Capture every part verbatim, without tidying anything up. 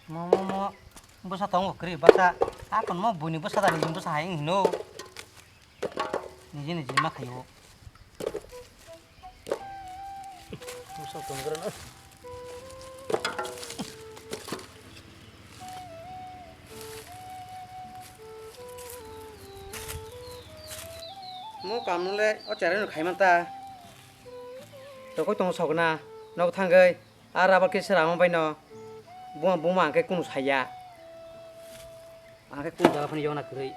Mo, mo, mo. Bwsa tongo kwrwi bwsa. Akon mo buini bwsa da nini bwsa hai wng hino. Niji niji ma khaio. Bwsa tongkra na. Mo kamno le o cherai no khai man ta. Tokoi tongo sokna. Nok thangwi. A rubber khe sera bai no. Buma buma ang khe kunu saya. Ang khe kunu jaga phano yokna kwrwi.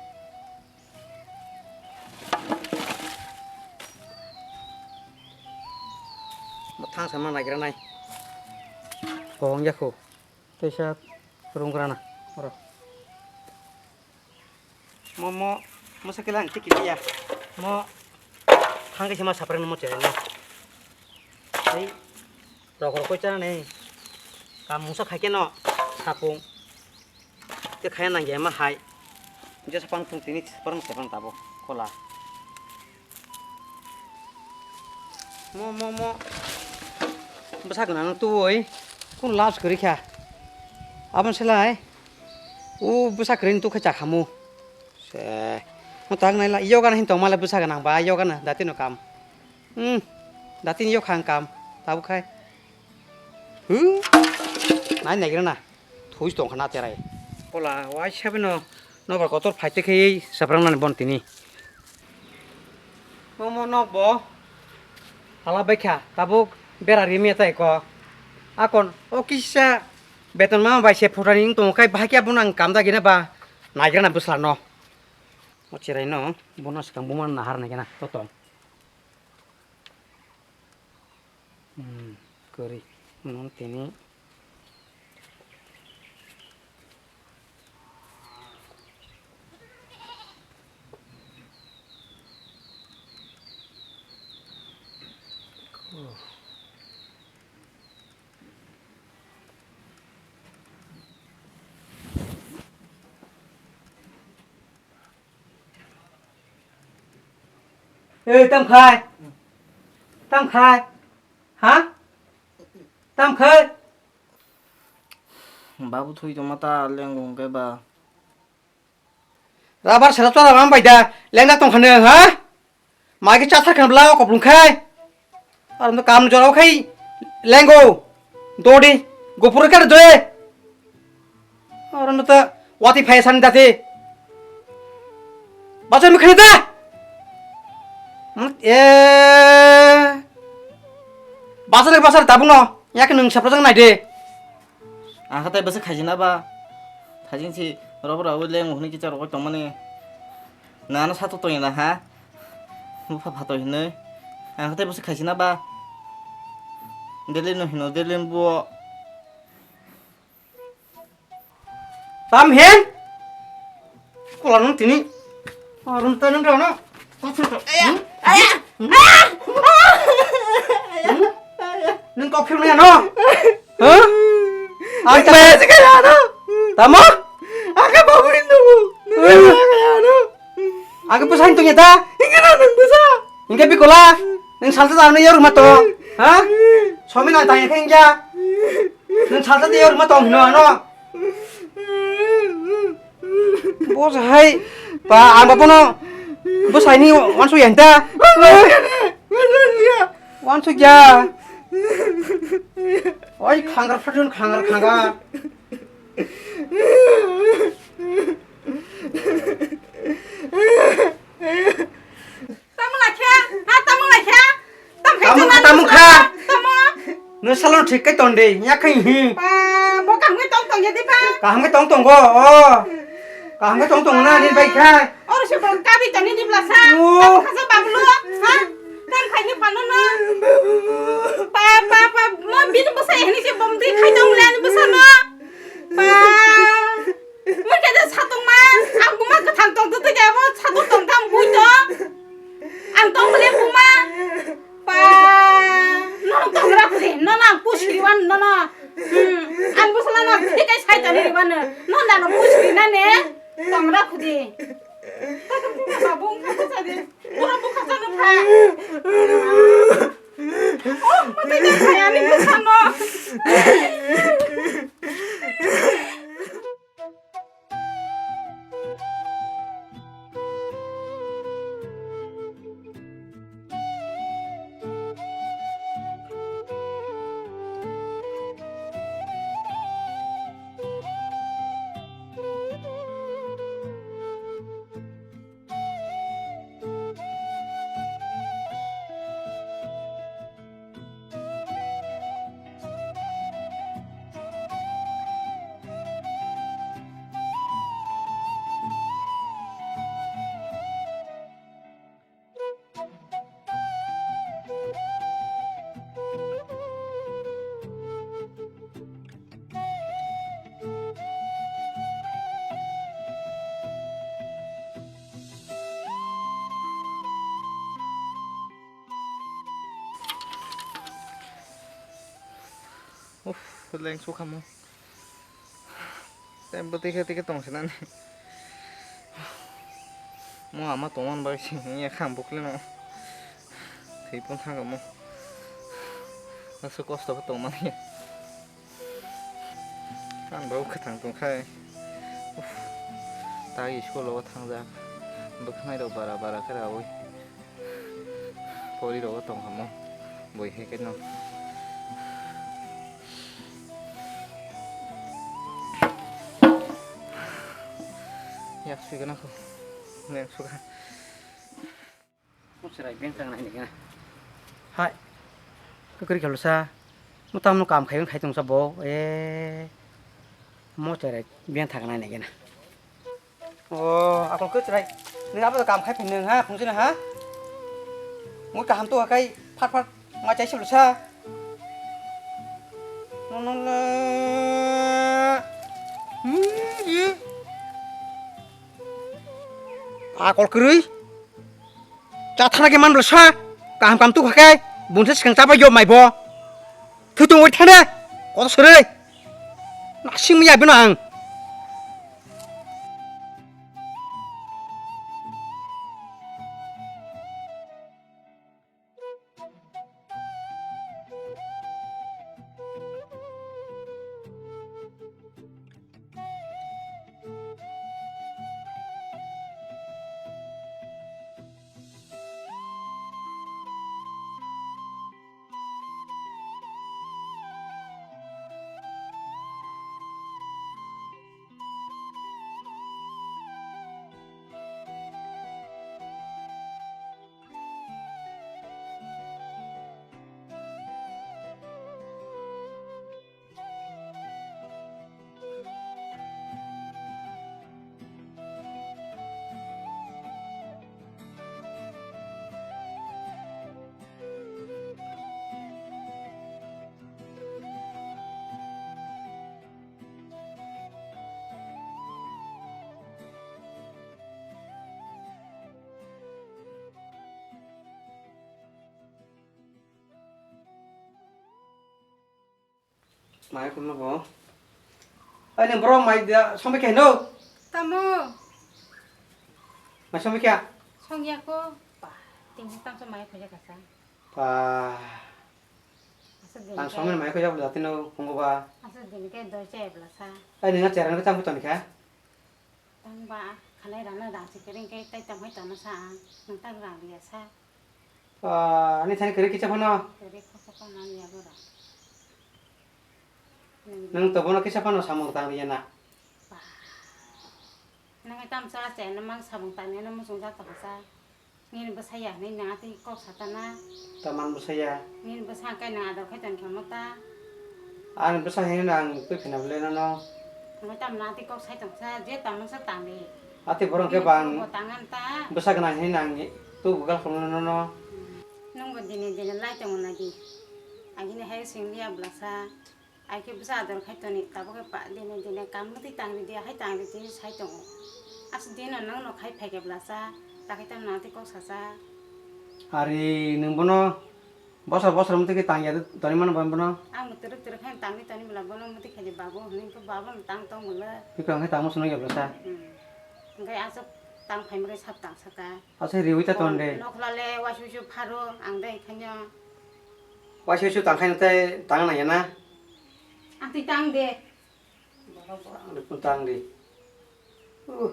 Mo thang sama nagira nai. Kong yakho. Teisa rung grana. Oro. Mo, mo, mo sakhe lang tiki ya. Mo thang kaisa ma sapre no mo chere no. Ei, rok rok koi chana nei. Kam mungsa khai khe no sapung. Te khai nang ya ma hai. Je sapang tung tini sapang sapang tabo kola. Mo, mo, mo. Bwsa gwnang tubui. Kun labs kwrwi kha. Abon selai. O bwsa kwrwi tu khe chakhamu. Se. Mo tak naila. Yoga na hin tong male bwsa gwnang ba yoga na dati no kam. Hmm. Dati ni yoga ang kam. Tabu khai. Huh? Nai nai na. Thui tong khana terai. Kola wai sabe no. Nobar kotor phaite khe ei saprang nani bon tini. Omo nok bo hala baikha tabuk bera rimi tai ko. Akon o kisa beton ma bai se phutani wng tongo kai bahai khe abono ang kam dagi na ba naigra na bwsla no. O cherai no bono swkang buma nahar nai gana to tong. Hmm, kwrwi. Nwng tini. Ei, tam khai. Tam khai. Ha? Tam khai. Babu thui tongma ta lengong khe ba. Rabar sera chora bang bai da. Lengna tong khane, ha? Mai khe cha thar khana bla koplung khai. Aro no kam jora khai lengo. Dodi gopur kar doe. Aro no ta wati phai san dati. Bacha mi khani da. Hmm, e. Bacha le bacha tabung no. Yak nung sapra jang nai de. Ang khatai bwswk khaisina ba? Thajin si robo robo leng hwnwi kicha rogoi tongmani. Nano sato tongya na ha? Bupha phatoi hwnwi. Ang khatai bwswk khaisina ba? Delhi no hino, Delhi bo. Tam hen? Kola nung tini. Arum ta nung rano. Aya, aya, aya. Nung kok phim ya no? Hah? Ang ta. Tamo? Aka babu indu. Aka babu indu. Aka pesan tu nyata. Ingkana nung pesan. Ingka bikola. Nung salta tano ya rumah to. Hah? Somi nang tanya kengja. Nung salta ya rumah to hino ano. Bo hai ba ang ba bono bo saini wansu yang ta. Wansu ya. Oi khangar phatun khangar khangar. Tamo lakha, ha tamo lakha. Tam khai tamo tamo kha, tamo kha. Tamo. No salon thik kai ton de, ya khai hi. Pa, bo kaham kai tong tong ya di pa. Kaham kai tong tong go, o. Kaham kai tong tong na ni bai khai. Oro se bon kabi tani ni blasa. O. Tam kha sa bablu, ha? Tam khai ni pano na. Pa, pa, pa, mo bin bo sa hini se bom di khai tong le ni bo sa no. Pa. Mui khe de satongma, ang buma kwthang tong twi khe abo satung tong tham bui to. Ang tong bole buma. Pa, no tong ra khudi, no na push ri wan no na. Hmm, ang bwsala na thik ai sai tani ri wan no na no push ri na ne. Tong ra khudi. Oro bwkha chano pha. Oh, mate de phai ani bwsano. Leng sukha mo. Tei bwtwi khe tei khe tong sinani. Mo ama tongmani bagwi se wngya kha ang bukli no. Thwi phano thangkha mo. Aswk kosto khe tongmani. Ang bo kwthang tongkhai. Uff. Tagi school o thangjak. Bwkhanai rok bara bara khe raui. Pori rok tong hamo. Boi hai khe no. Yak sui gana ko. Yak suka. Muchrai beng tang nai nai gana. Hai. Kwkri khalu sa. Mutam no kam khai khai tong sa bo. E. Muchrai beng tang nai nai gana. O, akol kwchwrai. Nwng abo kam khai phai nwng ha, phungchino ha? Mui kaham tu hakai phat phat ma chai sulu sa. Nono le. Hmm, ye. Akol kwrwi. Cha thana ke man bla sa. Kaham kam tu hakai. Bungsa sikang chapa yo mai bo. Thutung oi thane. Koto sere. Nasing mi abino ang. Mai khulno bo. Ai, nwng borok mai da, songbai khe hino? Tamo? Mai songbai khe? Songya ko. Pa, tingni tangso mai khuja kasa. Pa. Asa din ang ke songni mai khuja bla tino phungo ba. Asa din ke doi chai bla sa. Ai, nwng a cherang ke tang toni kha? Tangba khalai rana rang si kering ke tai tang hai tang sa ang. Nang tak rang liya sa. Ah, ani thani kere kicha phano. Kere khosa phano ani yago ra. Nang to bono kicha phano samung tang liya na. Ba. Nang tam sa se na mang samung tang liya na musung ja tang sa. Nini bwsaya hinwi nang atwi kok satana. Taman bwsaya? Nini bwsa hwnkhe nang ador khai tongkha mo ta. Ani bwsa hinwi nang twi phina bwle nono. Hwnkhe tamni atwi kok sai tongsa, je tamo sa tangdi. Atwi borok hwnkhe bang. Bo tangan ta. Bwsa gwnang hinwi nang tu bugal khulumno nono. Hmm. Nwngbo dini dini lai tongo nadi. Agini hai sing liya bwlasa. Ai khe bwsa ador khai toni, tabuk khe pa dine dine kam mwtwi tang ridi, hai tang ridi sai tongo. Aswk dino nwng no khai phai khe bwlasa, ta khai tamo nang tei kok sasa. Ari nwng bono bosor bosor mwtwi khe tang ya toni mano bono? Ang bo twrwk twrwk khai tangwi toni bwla bono mwtwi khai di babu hwnwi khe babu no tang tong bwla. Bikang khai tangmo swnwi ya bwlasa? Hmm. Hwnkhe aswk tang phaima khe sap tang saka. Aswk riwi ta ton de. Nokhla le waisi waisi pharo ang dai khaino. Waisa waisa tang khai tei tang nang ya na? Ang twi tang de. Ang twi tang de. Uh,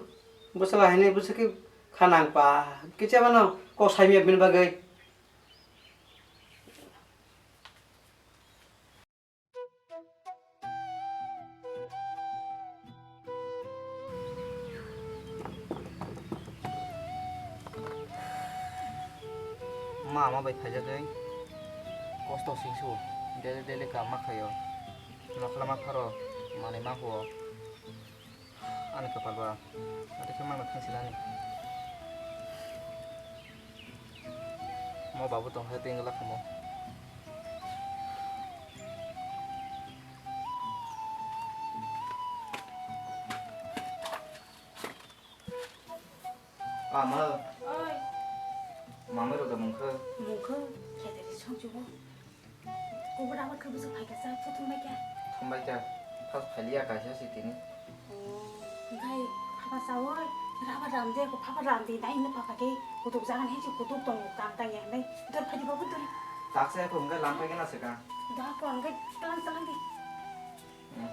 bwsala haini bwswk khe kha nang pa. Kicha mano kok sai miya bini bagwi. Ma, ma bai phaijagwi kosto singsu, daily daily kam ma khaio, nokla ma pharo, manwi ma huo, ani kwpal ba, ati khe mano thangsinani. Mo babu tong hai tengla kamo. Ama. Oi. Mamai rok da mungkha. Mungkha. Kete di song chubo. Kubur amat kubur sa phai kasa, thuthung mai kya. Hambai kha, first phailiya kaisa si tini. Oh, hwnkhe phapa chawai, rubber ram de, ko phapa ram de, dai no phapa khe kutuk jagan he se kutuk tongo, kam tang ya hinai. Dor phai di babu dor. Taksa ko hwnkhe lam phai khe na se ka. Da ko hwnkhe tlang tlang di. Hmm.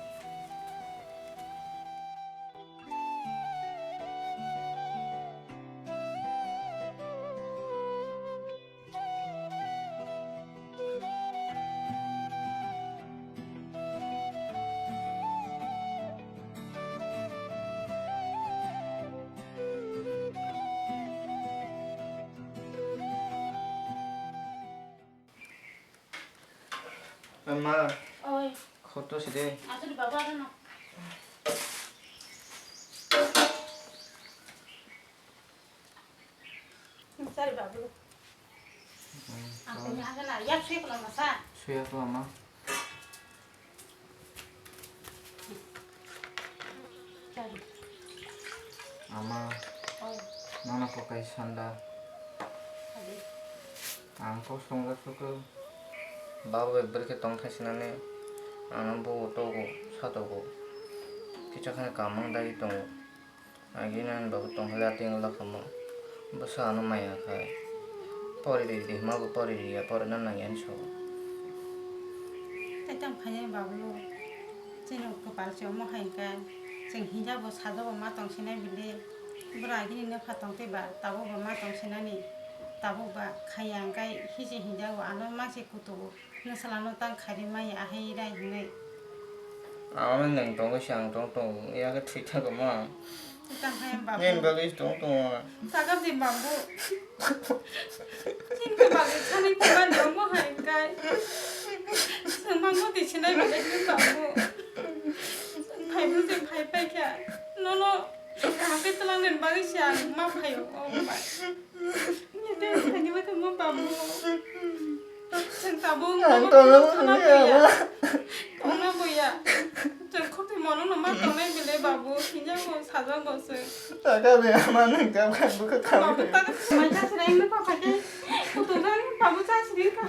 Ama. Oi. Khoto side. Asuri baba ano no. Sari babu. Hmm, aku ni agana yak sui kalau masa. Suya ko ama. Sari. Ama. Oh. Nana pokai sanda. Adi. Ang kok songja suku. Babu ekbar ke tong thai sinani. Ano bo togo, satogo. Kicha khana kamang dagi tongo. Agini ani babu tongkha le atwng wngla kha mo. Bwsa ano maya khai. Pori di di hima bo pori di ya, pori na nang ya hinwi sago. Tai tang phai nai babu. Chini kwpal se omo hai hwnkhe. Chwng hinja bo saja bo ma tong sinai bili. Bwrwi agini nokha tong tei ba tabuk bo ma tong sinani. Tabuk ba khaiya hwnkhe hisi hinja bo ano ma se kutugo. Nwsala no tang khairi maya ahai rai hinwi. Ano nwng tongo se ang tong tong ya khe thwi thango mo ang. Tang khe babu. Nini bagwi tong tongo. Tagam di babu. Chini bagwi thani kuman no mo hai kai. Sengmang no di sinai bagwi ni babu. Phai bu se phai pai kha. Nono kaham khe twlang nani bagwi se ang ma phaio. O bai. Nini tei thani ma thangma babu. Chwng tabuk ang tongna thangna thangya. Tongna boya. Chwng khoti mono no ma tongnai bile babu. Hinja bo sajak bo se. Taka be ama nang ka ba bu ka kha. Babu ta mai ta sira ing pa pa ke. Kutu dang babu ta sira ka.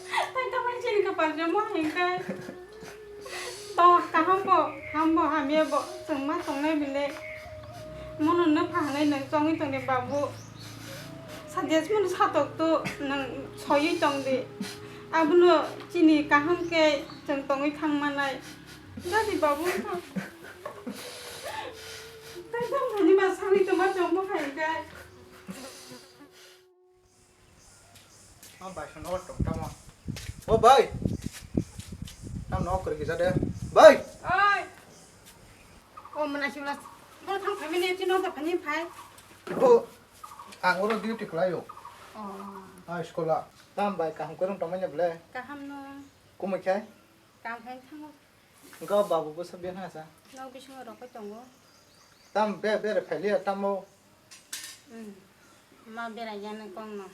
Tai ta mai chini ka pa jamo hai kai. To kaham bo, ham bo, hamya bo, chwng ma tongnai bile. Mono no phahanai nang chongwi tongni babu. Sadia se mono satok to nang soywi tong di. Abono chini kaham khe chwng tongwi thang manai. Dadi babu no. Tai tong thani ma sangwi tongma chong bo hai kai. O bai, song nogo tong tamo. O bai. Tam nogo kwrwi kisa de. Bai. Oi. O mwnai sibla. Bo thang phai mani chini nogo phani phai. O ang oro duty khlaio. Oh. High school a. Tam bai kaham kwrwng tongmani ble. Kaham no. Kumui khai? Kaham khai thango. Wngkha o babu bwsa biyang hasa. Nok bisingo rokoi tongo. Tam be bere phailiya tamo. Hmm. Ma berai ya nang kong no.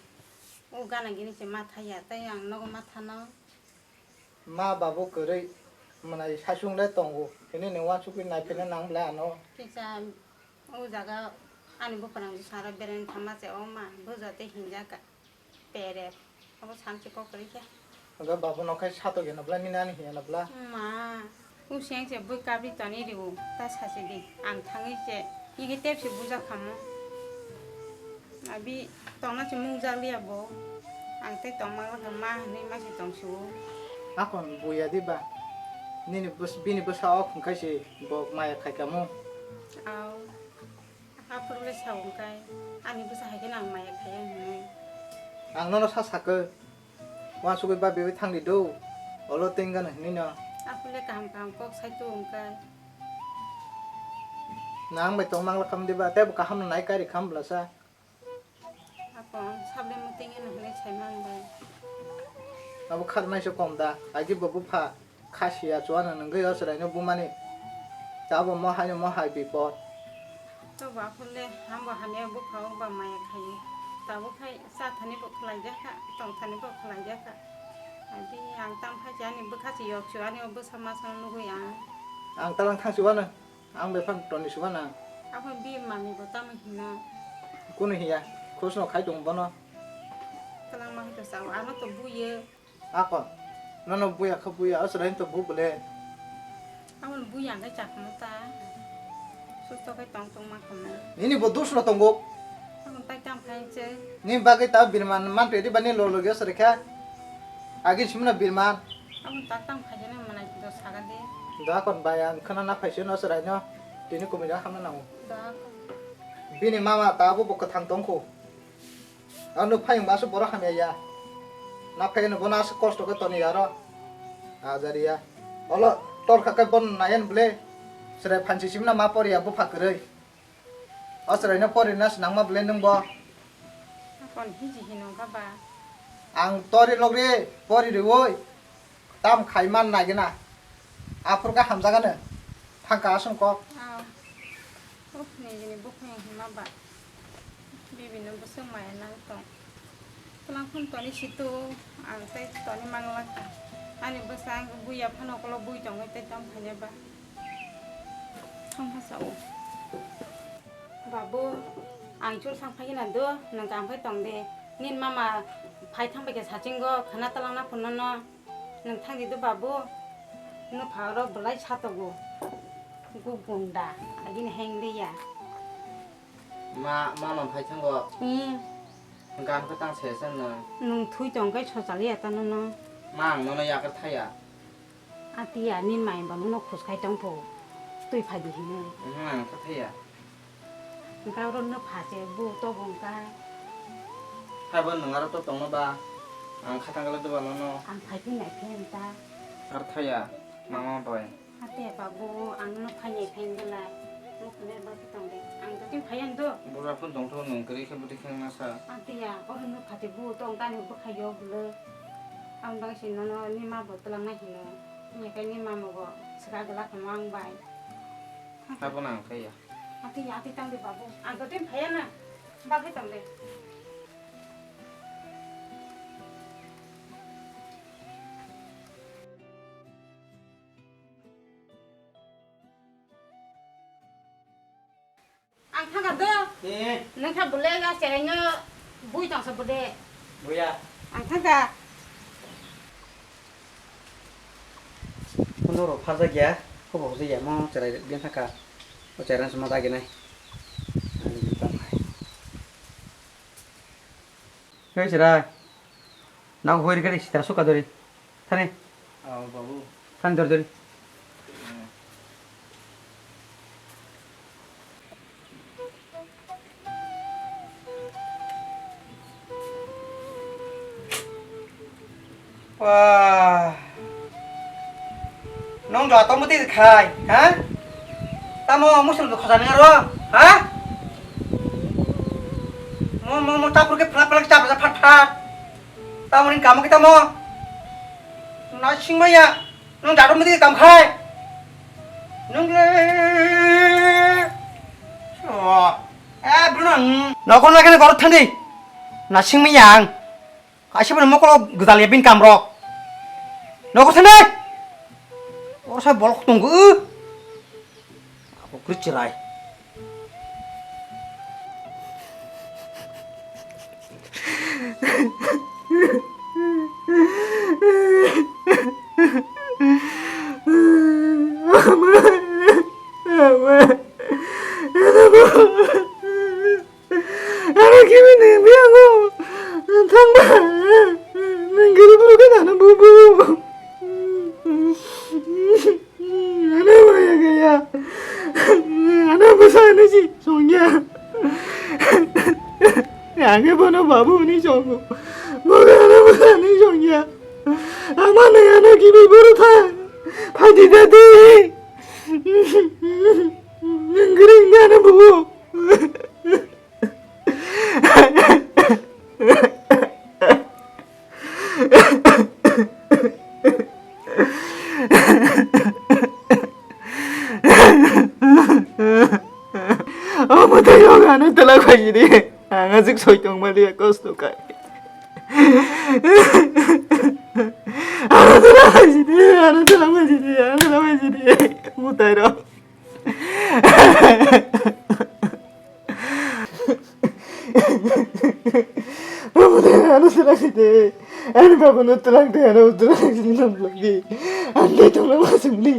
O gana gini se ma thaya tei ang nogo ma thano. Ma babu kwrwi mwnai saichung le tongo. Hini ni uansukwi naiphina nang bwlai ano. Kisa o jaga ani buphanang sara berai thangma se o ma bujo tei hinjaka. Pere. Abo samchi kok kwrwi khe. Aga babu no khai satok ya na bla, nini ani hiya na bla. Ma, useng se bui kabri toni riu, ta sasi di. Ang thangwi se, iki tep se buja khamo. Abi tongna se mung jak liya bo. Ang tei tong ma ma hinwi ma se tong su. Akon buya di ba. Nini bus, bini bwsa ok hwnkhe se bo maya khai kamo. Au. Aphuru le sao hwnkhe, ani bwsa hai kheno ang maya khaiya hinwi. Ang nono sa sakhe, uansugwi ba bebai thangdi do, olo tei wngano hinwi no. Aphuru le kaham kaham kok sai tu hwnkhe. Nang bai tong mangla kham diba, tei bo kaham no nai kari kham bwlasa. Apo ang sabri muting eno hinwi sai mang bai. Abo kharnai se kom da, agi bo bupha. Khasiya chuana nungwi o chwraino bumani. Tabo mo haino mo hai bipot. Tobo aphuru le hambo hamya bupha o ba maya khaio. Tabuk khai cha thani bo khlai jakha, tong thani bo khlai jakha. Abi ang tam khai ani bwkha se yok su ani o bwsa masa nugwi ang. Ang talang thang chuana. Ang bai phang toni suba nang. Aphuru bini mami bo tamo hino. Kunu hiya, khosno khai tongo bono. Twlang ma hito sao, ano to buye. Akon, nono buya kha buya, o chwrai to bu bole. Aboni bui ang khe chakma ta. Susto khe tong tong ma khamai. Nini bo dusno tongo. Aboni tai tam khai se. Nini bagwi ta birman man pedi bani lo lo gyos rekha. Agi simna birman. Aboni ta tam khai se na manai do saga de. Da kon bai ang khana na phaisino seraino. Tini kumida hamna nango. Da kon. Bini mama ta bo bo kwthang tongkho. Ano phai wngma aswk borok hamya ya. Na phai no bono aswk kosto khe toni ya ro. Ajari ya. Olo tor kha khe bon nayan ble. Chwrai phansi simna ma pori ya bupha kwrwi. O chwrai no pori na swnang ma ble nwng bo. Kon hiji hino kha ba. Ang tori logri pori riwi. Tam khai man nai gana. Aphuru khe hamjagano. Thangka aswng kok. Ah. Oh, nini bwkhwng hima ba. Bibino bwswk maya nang tong. Twlang phun toni situ, ang tei toni manglak. Ani bwsa ang buya phano ukolog bui tongwi tei tam khaina ba. Thang pha sao. Babu, ang chul sang phai na do, nwng kam phai tong de. Nin mama phai thang bai khe sachingo, khana twlang na phun no no. Nwng thangdi do babu, nwpha oro belai satogo. Gugunda, agini heng liya. Ma, mama phai thango. Hmm. Gan ko tang se san na. Nwng thui tong kai sochaliya ta nono. Ma ang nono yakar thaya. Atiya, nin mai ba nono khus kai tong pho. Twi phai di hino. Hmm, ang kha thaya. Hwnkhe oro nwpha se bu tobo wngkha. Haibo nwng aro to tongma ba, ang khatang kala doba nono. Ang phai phai nai phai ta. Ar thaya, mama bai. Ate babu, ang no phai nai phai belai. Nuk ne ba ki tong de. Ang to tin phai ang do. Bura phun tong tho nwng kwrwi khe bwtwi khe nasa. Ate ya, oro nwpha se bu tong ta ni bwkha yo bwlwi. Ang bai se nono ni ma bo twlang nai hino. Ni kai ni ma mo bo swka gala kha mang bai. Abo nang khe ya. Ati, ati tang de babu. Ang to tin phaya na. Bagwi tong de. Ang thangkha do. Eh. Nang kha bole ya cherai no bui tong sa bole. Buya. Ang thangkha. Kono rok pharjak ya, kobo hojak ya, mo cherai biyan thaka. O cherai sima dagi nai. Ani biyan tang hai. Hei cherai. Nang hoi rikari sitra suka dori. Thani. Aw, babu. Thani dori dori. Hmm. Wah. Nong jatong mati khai, ha? Tamo musul ko khajani aro, ha? Mo, mo, mo, tapur ke phlak, phlak, chap, chap, phat, phat. Tamo ring kamo ke tamo. Na singmaya. Nung daru mudi kam khai. Nung le. Oh. Eh, Bruno. Nokon lagi ni gorot thandi. Nasing miyang. Kaisa bini mokolo gudal ya bin kam rok. Nokon thandi. Oro sai bolok tunggu. Ako kri chirai. Ano kimi ni biango thangba. Nang gari bulu ke nana bubu. Ano maya gaya. Ano bwsa ni si songya. Age bono babu ni songo. Boga ano bwsa ni songya. Ama ne ano gibi buru tha. Phadi dadi. Nang gari nana bubu. Omo tei o gana tela khaisidi. Ang aswk soi tongmani kosto kai. Ano tela khaisidi, ano tela khaisidi, ano tela khaisidi. Mutai rok. Ano tela khaisidi. Ani babu no tela khaisidi, ano tela khaisidi, ano tela khaisidi. Ani tela khaisidi.